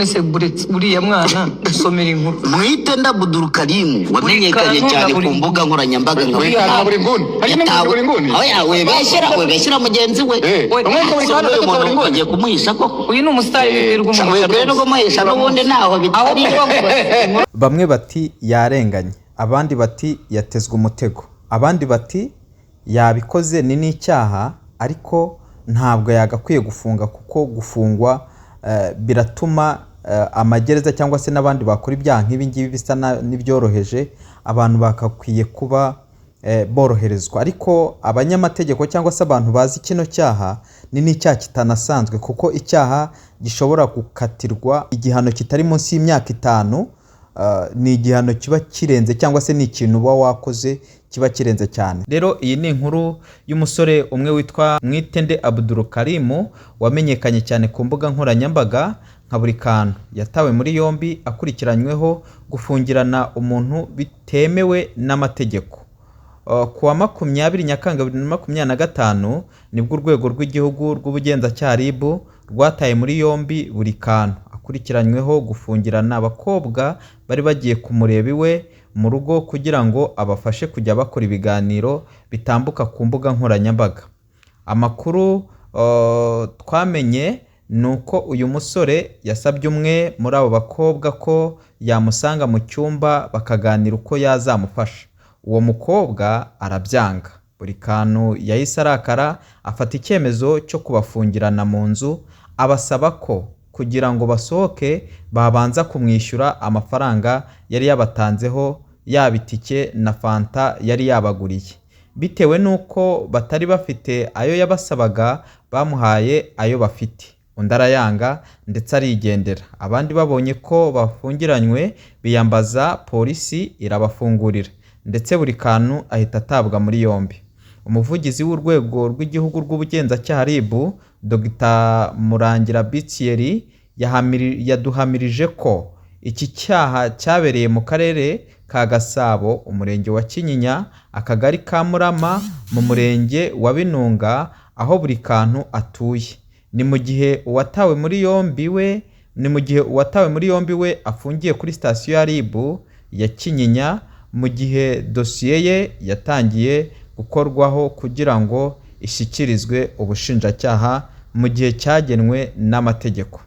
Ese buretse uriya mwana usomera inkuru. Mwitende Abudurukarimu wamenyekanye kantu na cyane buri ku mbuga nkoranyambaga nka Buri kantu na buri nguni. Hari n'umwe buri nguni. Oya, webeshyera mugenzi we. Umwe buri So, kantu uyu afite buri muntu nguni. ugiye kumuhisha koko? Uyu ni umusitari wibwirwa umugisha. Wekwiye no kumuhisha, n'ubundi ntaho Aho bitari. kuba ngo Bamwe bati yarenganye, abandi bati yatezwe umutego, abandi bati yabikoze ni n'icyaha, ariko ntabwo yagakwiye gufunga kuko gufungwa biratuma amagereza cyangwa se n'abandi bakora ibyaha nk'ibi ngibi bisa n'ibyoroheje, abantu bagakwiye kuba boroherezwa. Ariko abanyamategeko cyangwa se abantu bazi kino cyaha, ni n'icyaha kitanasanzwe, kuko icyaha gishobora gukatirwa igihano kitari munsi y'imyaka 5, ni igihano kiba kirenze cyangwa se ni ikintu uba wakoze kiba kirenze cyane. Rero iyi ni inkuru y'umusore umwe witwa Mwitende Abudurukarimu wamenyekanye cyane ku mbuga nkoranyambaga nka buri kantu. Yatawe muri yombi akurikiranyweho gufungirana umuntu bitemewe n'amategeko. Ku wa 20 Nyakanga 2025 nibwo Urwego rw'Igihugu rw'Ubugenzacyaha RIB rwataye muri yombi buri kantu akurikiranyweho gufungirana abakobwa bari bagiye kumureba iwe mu rugo kugira ngo abafashe kujya bakora ibiganiro bitambuka ku mbuga nkoranyambaga. Amakuru twamenye ni uko uyu musore yasabye umwe muri abo bakobwa ko yamusanga mu cyumba bakaganira uko yazamufasha. Uwo mukobwa arabyanga. Buri kantu yahise arakara, afata icyemezo cyo kubafungirana mu nzu, abasaba ko kugira ngo basohoke babanza kumwishyura amafaranga yari yabatanzeho, yaba itike na fanta yari yabaguriye. Bitewe n'uko batari bafite ayo yabasabaga, bamuhaye ayo bafite, undi arayanga ndetse arigendera. Abandi babonye ko bafungiranywe biyambaza polisi irabafungurira, ndetse buri kantu ahita atabwa muri yombi. Umuvugizi w'Urwego rw'Igihugu rw'Ubugenzacyaha RIB, Dr Murangira Bitieri, yaduhamirije ko iki cyaha cyabereye mu Karere ka Gasabo, Umurenge wa Kinyinya, Akagari ka Murama, mu Murenge wa Binunga, aho buri kantu atuye. Ni mu gihe uwatawe muri yombi we afungiye kuri sitasiyo ya RIB ya Kinyinya, mu gihe dosiye ye yatangiye gukorwaho kugira ngo ishyikirizwe ubushinjacyaha mu gihe cyagenwe n'amategeko.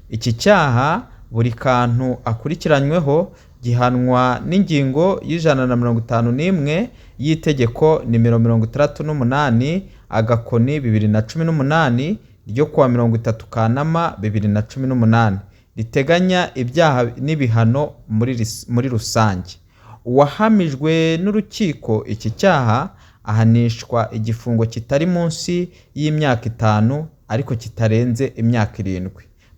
Iki cyaha buri kantu akurikiranyweho gihanwa n'ingingo ya 151 y'Itegeko nimero 68/2018 ryo kuwa 30 Kanama 2018 riteganya ibyaha n'ibihano muri rusange. Uwahamijwe n'urukiko iki cyaha ahanishwa igifungo kitari munsi y'imyaka 5 ariko kitarenze imyaka 7.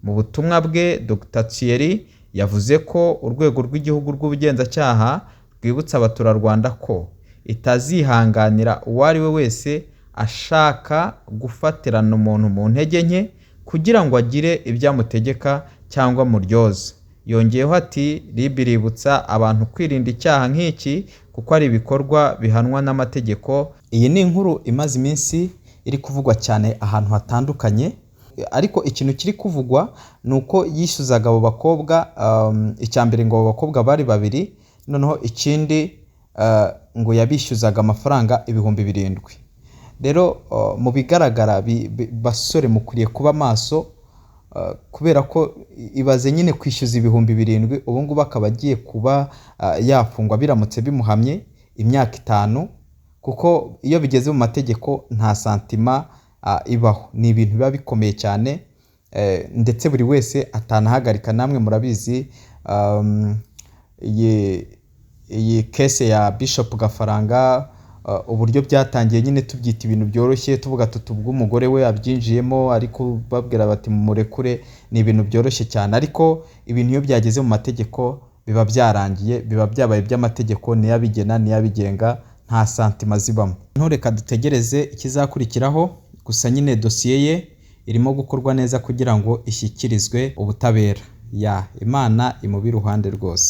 Mu butumwa bwe, Dr Thierry yavuze ko Urwego rw'Igihugu rw'Ubugenzacyaha rwibutsa abaturarwanda ko itazihanganira uwo ari we wese ashaka gufatirana umuntu mu ntege nke kugira ngo agire ibyo amutegeka cyangwa amuryoze. Yongeyeho ati: "RIB iributsa abantu kwirinda icyaha nk'iki kuko ari ibikorwa bihanwa n'amategeko." Iyi ni inkuru imaze iminsi iri kuvugwa cyane ahantu hatandukanye, ariko ikintu kiri kuvugwa ni uko yishyuzaga abo bakobwa. Icya mbere ngo abo bakobwa bari babiri, noneho ikindi ngo yabishyuzaga amafaranga 7000. Rero mu bigaragara, basore mukwiriye kuba maso, kubera ko ibaze nyine kwishyuza 7000, ubu ngubu akaba agiye kuba yafungwa biramutse bimuhamye imyaka 5, kuko iyo bigeze mu mategeko nta sentiment ibaho. Ni ibintu biba bikomeye cyane, ndetse buri wese atanahagarika. Namwe murabizi iyi case ya Bishop Gafaranga, uburyo byatangiye nyine tubyita ibintu byoroshye, tuvuga tuti ubwo umugore we abyinjiyemo ariko babwira bati mumurekure, ni ibintu byoroshye cyane. Ariko ibintu iyo byageze mu mategeko biba byarangiye, biba byabaye iby'amategeko, niyo abigena, niyo abigenga, nta sentiment zibamo. Ntureka dutegereze ikizakurikiraho. Gusa nyine dosiye ye irimo gukorwa neza kugira ngo ishyikirizwe ubutabera. Ya Imana imube iruhande rwose.